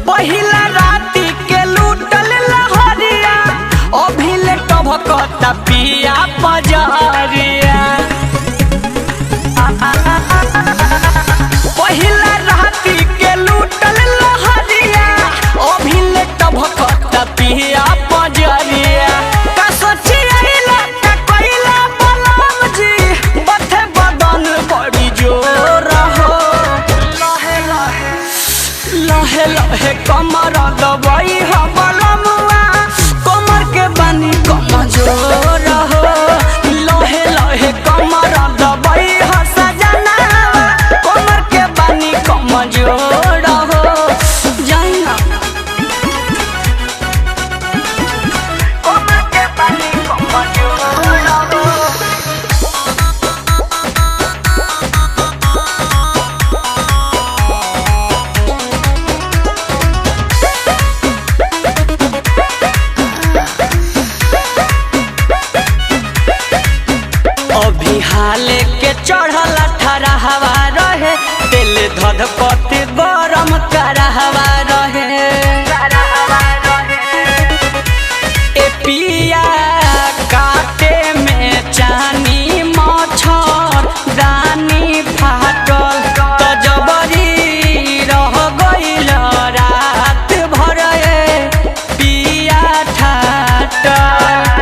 पहिला राती के लूटल लहरिया, अभिले टभकता पिया पजरिया। पहिला राती के लूटल लहरिया, अभिले टभकता पिया पजरिया। का सोची अइला, का कइला बलम जी, बथे बदन बड़ी जोर हो। लहे लहे लहे लहे कमर दबाई हो बलमुआ, कमर के बानी कमजोर हो। लहे लहे कमर दबाई हो सजनावा, कमर के बानी कमजोर हो। जाई ना। कमर के बानी कमजोर हो। अभी हाले के चढ़ल अठारहवा रहे, तेल धधकत गरम करहवा रहे। ए पिया काटे में चानी मच्छर दानी फाटल, त जबरी रह गइल रात भर ए पिया ठाटल।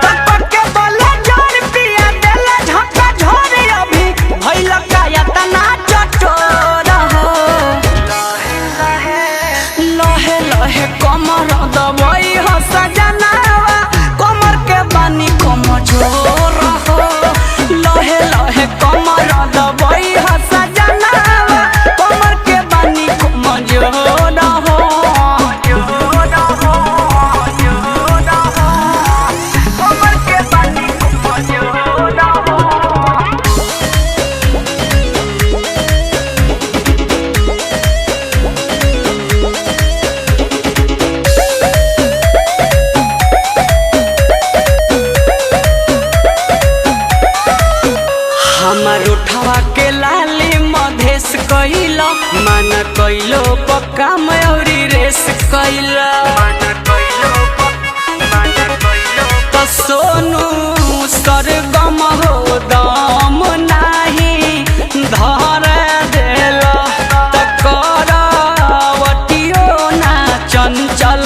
तपक के बले जोर पिया देला झपका झोर, अभी भइल काया तना चटोर हो। लहे लहे कमर दबई हो सजनावा, कमर के बानी कमजोर हो। लहे लहे कमर दबई हो सजनावा, कमर के बानी कमजोर हो। कमर के बानी कमजोर हो। हमर उठवा के लाली मधेश कइल, मन कइलो पक्का मयूरी रेस कइल। त सोनू सरगम हो दम नाही धर देल, त करवटियो ना चंचल